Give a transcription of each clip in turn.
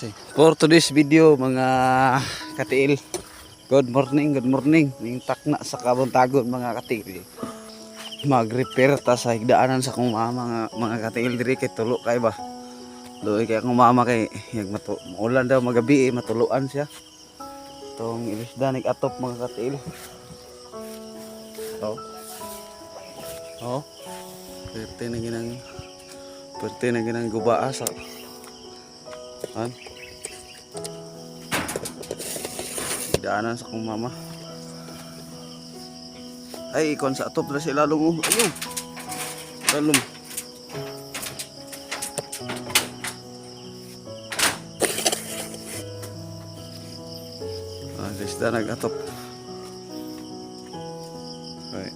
Kasi for today's video, mga katiil. Good morning, good morning. Ning takna sa kabuntagon, mga katiil. Mag-repair ta sa higdaanan sa kong mama, mga katiil, diri kay tulo kay ba. Luoy kay akong mama kay yag matu maulan daw magabi eh, matuluan siya. Tong ilisda nig atop, mga katiil. Oh. Oh. Perte na ginang gubaa sa an. Daanan sa kong mama. Ay, ikon sa atop na si lalong oh. Ayun. Lalong. Ah, isda nag-atop. Ay.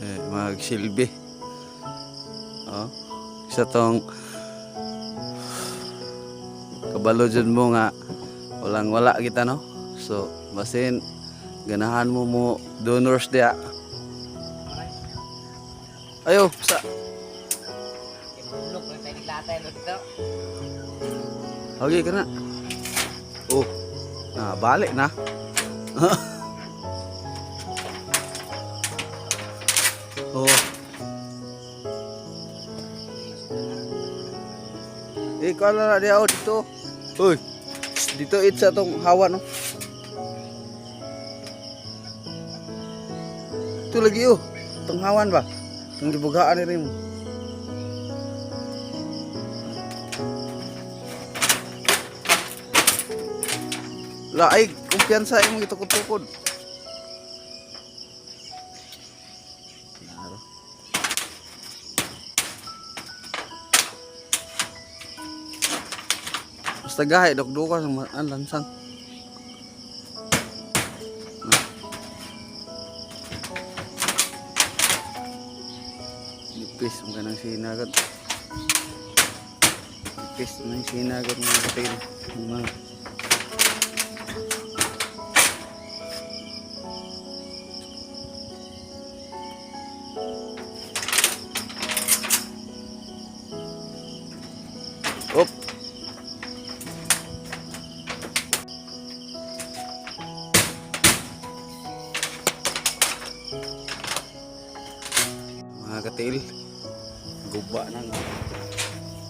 Eh, magsilbi. Oh. Isa tong kabalo dyan mo nga walang wala kita, no. So basin ganahan mo mo donors dia ayo sa Tulog lang tayo naglatay no dito. Okay ka na. Oh, na balik na. Oh, eh kuan na dia, oh, dito. Uy, dito it sa tong hawa, no. Ito lagi oh. Tong hawan ba? Tong gibugaan ni mo. Laay, kumpiyansa imong gitukod-tukod. Klaro. Basta gahay, dukdukan sa ang lansang. Ah. Nipis mo ka ng sinagot. Nipis mo ng sinagot, mga kapatid. Mga Op. Mga katil, guba ng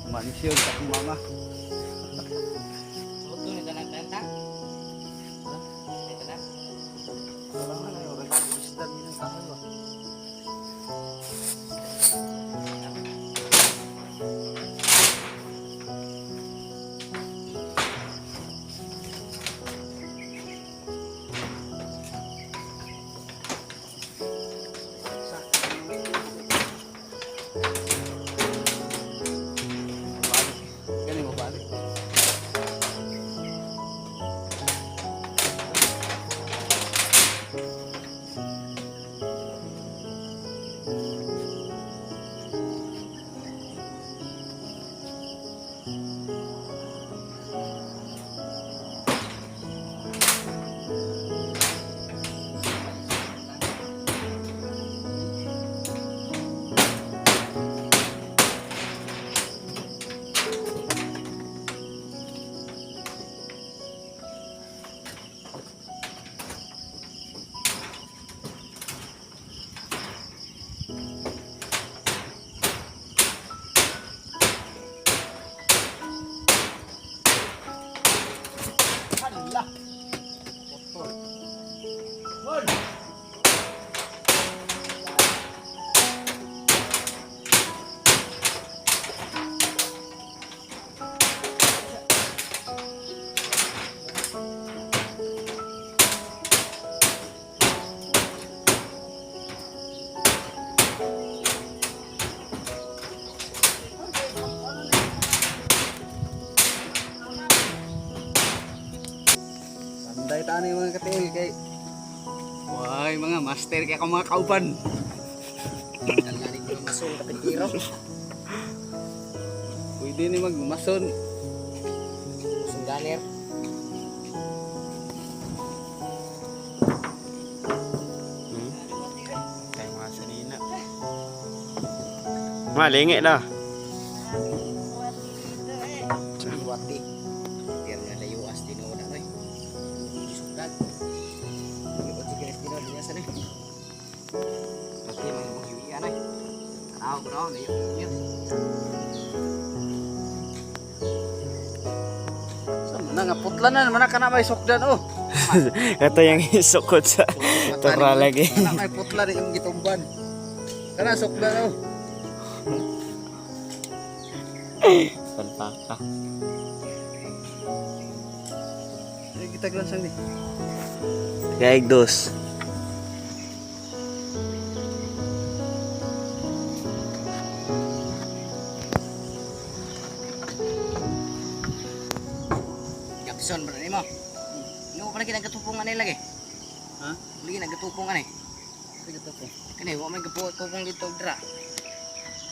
mansyon sa akong mama. Luto nito ng tenta. Ito na. Wala nga na, oras isda din ang kahoy ba? Mabalik. Gani mabalik. Hala. Putol. Gol. Panday tani, mga katil, kay Why mga master kay akong mga kauban. Nga ni mga masong kapintiro. Pwede ni magmason. Masong ganer. Kay mga sanina. Malingi na. Iwat. Oh, layo. Yun. Sa man nga putla na man kana may sukdan oh. Kato yung isukot sa tura lagi. Kana may putla ni imong gitumban. Kana sukdan oh. Palpaka. Ay, kita lang sang ni. Gaig dos. Gapson ba nimo? Ano pa lagi nagatupong anay lagi? Ha? Lagi nagatupong anay. Sige to po. Kani wa may gatupong dito dra.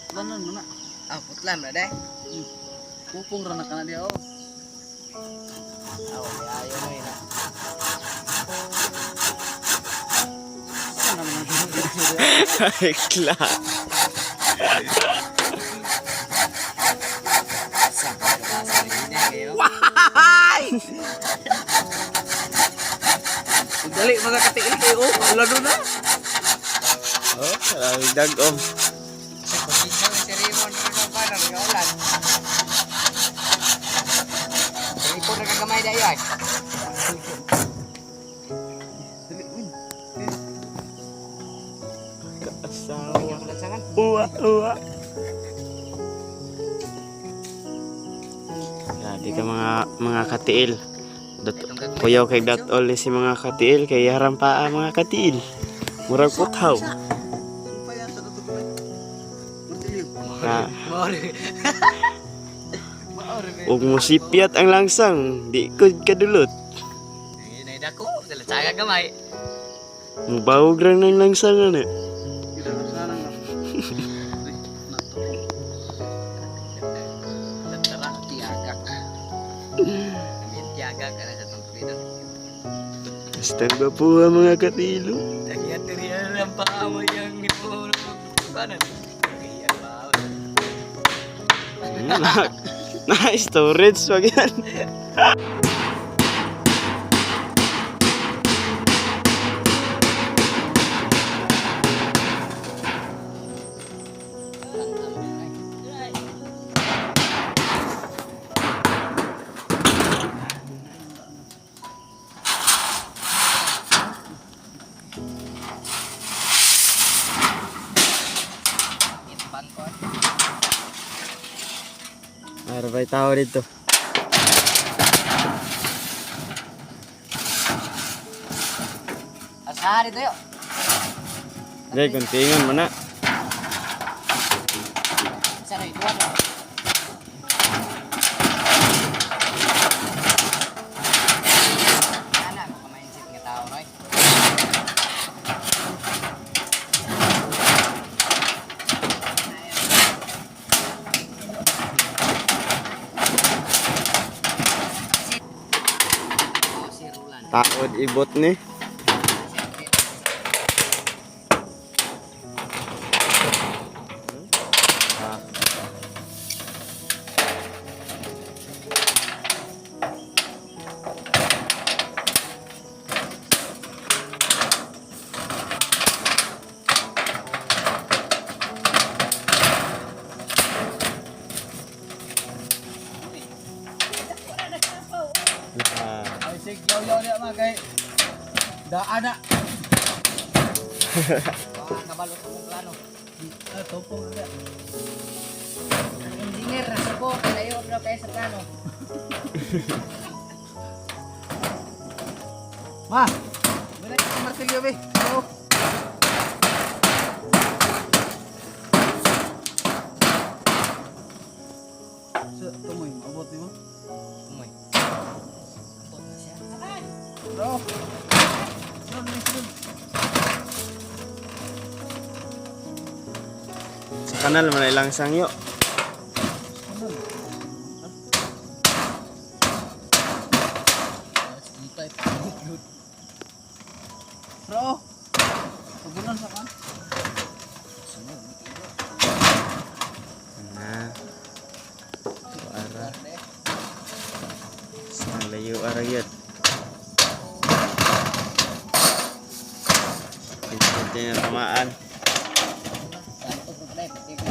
Putlanan mo na. Ah, putlan ba dai? Pupong ra na kana diha oh. Ah, wala ayo mo ina. Sa naman ang diretso diha. Kla. Sa pagkabasa ni kayo. Dali mga katiil kayo oh. Ulan na. Oh, maraming dagom. Sa kondisyon si Raymond rin pa na ulan. Ipon ra kagamay dayo ay. Dali win. Kaasawa. Ulan sangan. Uwa, uwa. Grabe ka mga katiil. Dot, kuyaw kay dot all si mga katiil kay haram pa ang mga katiil. Murag puthaw. Pa yan sa dato ko. Martilyo. Ha, Mori. ug musipyat ang langsang, di ko kadulot. Nay dako, sila saga gamay. Mubawog ra ng langsang ano. Kita lang sana nga. Ay, natupong. Tara tiagak. Amin tiagak kana sa tong tulidan. Basta ba po ang mga katiilo? Tagiya tiriya lang pa mo yang ipuro kanan. Kaya ba? Na, na storage wag yan. Itban ko. Meron pa tao dito. Asa dito yo. Dahil kuntingan mo na. Sa ray tuwan. Ana ko ka-mindset nga tao roy. Oh, si Roland. Taod ibot ni. Ay sig yaw yaw diha mga kay. Daan na. Wah, kabalot akong plano. Ah, tupong na diha. Ang engineer na suko, kalayo bro kayo sa plano. Ma. Muna yung martilyo be. Oh. Sa tumoy, maabot nimo. Umoy. Abot na siya. Bro. Sunod ni sunod. Sa kanal man ilang sangyo. Sunod. Bro. Pagunan sa kan. Na. Ara. Sa layo ara yun. Hindi na tamaan. Tanto problema, hindi ko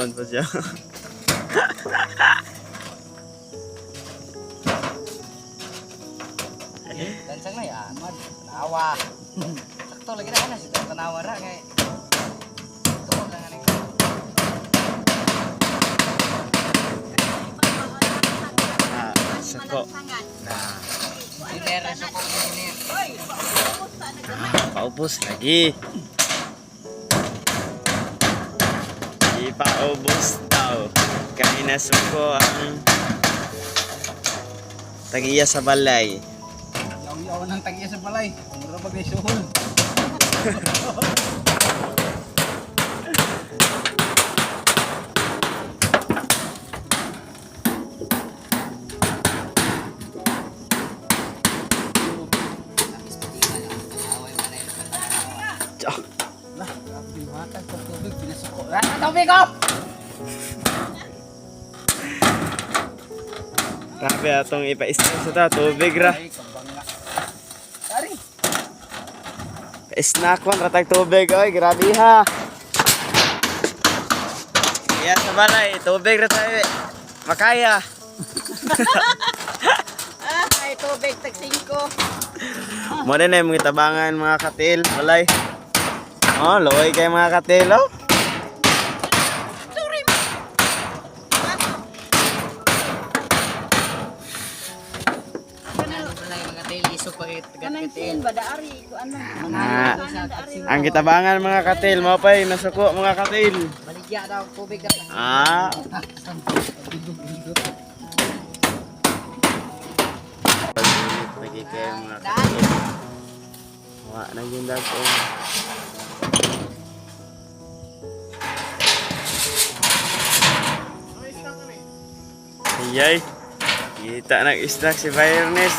Tuon pa siya. Dansang na ya, mad. Tanawa. Sakto lagi na ana si tanawa ra kay. Tuon lang ani. Ah, sako. Engineer sa ko engineer. Ah, paubos lagi. Ipaubos daw. Kaya nasuko ang tagiya sa balay. Yaw-yaw ng tagiya sa balay. Mura pag may suhol. Tsak. Lah, grabe yung hatag pag tubig, pinasuko. Ah, tubig ko. Grabe atong ipa-snack sa ta, tubig ra. Ay, kabanga. Ari. Pa-snack man ratag tubig oy, grabe ha. Iya sa balay, tubig ra tayo. Makaya. Ah, ay tubig tag 5. Mo na yung mga tabangan mga katil, balay. Oh, loy kay mga katil oh. Sorry mo. Ano pala yung mga tail isog pa kay Kanang sin ba daari ko ano. Ah. Kanang daari. Ang kitabangan mga katil, mo pa'y nasuko mga katil. Baligya daw tubig daw. Ah. Pag-init lagi kayo mga katil. Wa na yung dago. Ayay. Kita nag-snack si Virnes.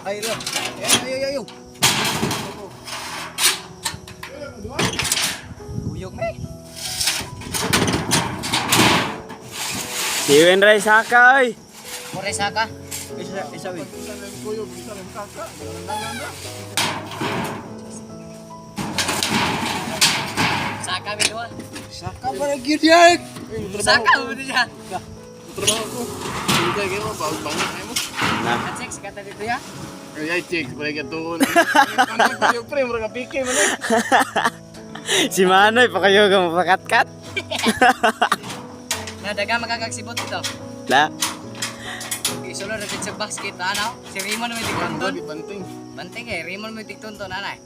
Ay, lo. Ay, ay, ay, ay. Kuyog me. Si Wenray Saka oy. More saka. Isa, isa, win. Saka mi duha. Saka ba gyud yan? Saka mo siya. Trabaho ko. Hindi kayo mo, bawal bangga kayo mo. Na. Check sa kata dito ya. Ay, check, pala ka tuon. Ano yung pre, mura ka pike man eh. Si Manoy pakayo ka mapakatkat. Na daga magkakagsibot dito. La. Isulod ra sa basket ano. Si Raymond may tigtonton. Di banting. Bantay kay Raymond may tigtonton anay.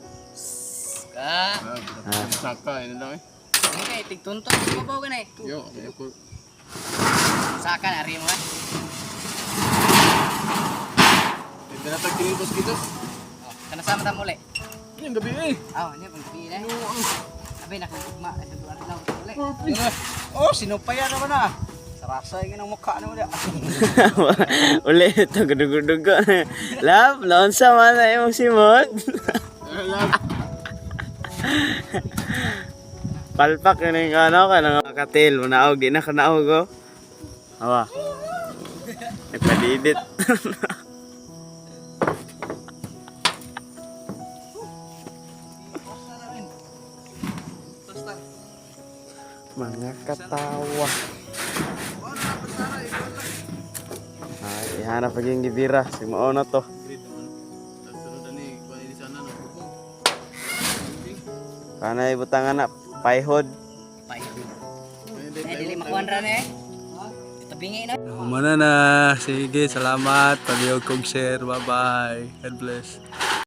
Ka. Ah, saka yun lang eh. Okay, tigtonton babaw ka na eh. Yo, okay ako. Saka na Raymond. Hindi na tag kinintos kitos. Oh, kana sama ta muli. Yung gabi eh. Ah, niya pang gabi na. Abi nakugma ito duha adlaw uli. Oh, sinupaya naman na. Sarasa yung mukha naman na. Uli ito gudugudugo. Love, naunsa man na imong simot. Love. Palpak yun yung ano ka nang katil manaog di na kanaog oh. Awa. Nagpadidit. Mga katawa. Ay, ihanap pag yung gibira. Si mao na to. Sunod ani, kuha ni sana no. Kanay butangan na payhod. Pay. Eh dili makuan ra na eh. Tabingi na. Humana na. Sige, salamat. Palihog kong share. Bye-bye. God bless.